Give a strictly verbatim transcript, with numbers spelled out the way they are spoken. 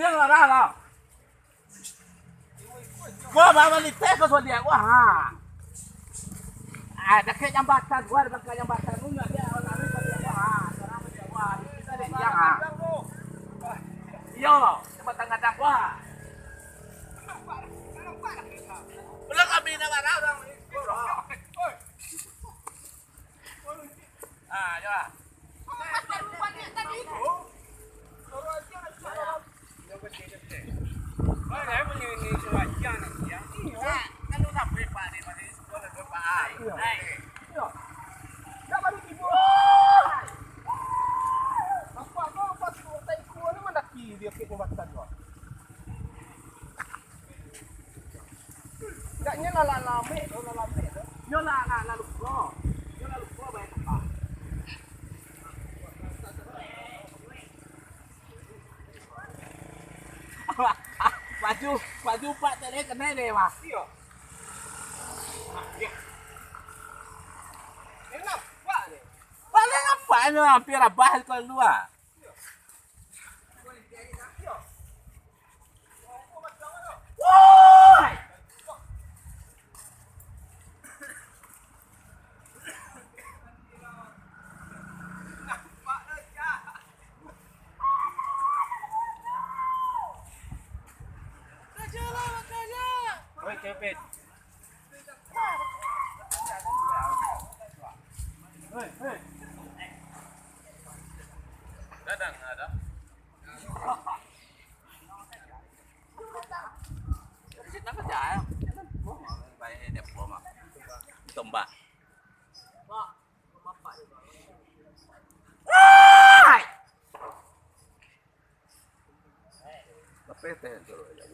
Jangan marah lah. Wah, bawa lite ka Sodiak, wah. Ah, dakek jambatan, wah, dakek jambatan. Lu nak dia, orang lain Sodiak, wah. Sekarang Sodiak, wah. Kita ada siang, ah. Iyo, jambatan gadang, wah. Ulah kami nak marah orang ni. Ah, yo lah. Agaknyo lah, lah lambek tu, lah lambek tu. Nyo lah, lah, lah luko. Nyo lah luko, bayar tambah. Baju, baju pak tadi kenai deh, Mas. Iyo. Enak, Pak, ni. Paling apa ni, hampir abah kalau dua. Oi, Kevin. Gadang ada. Tombak. Tapi teh tu, ya,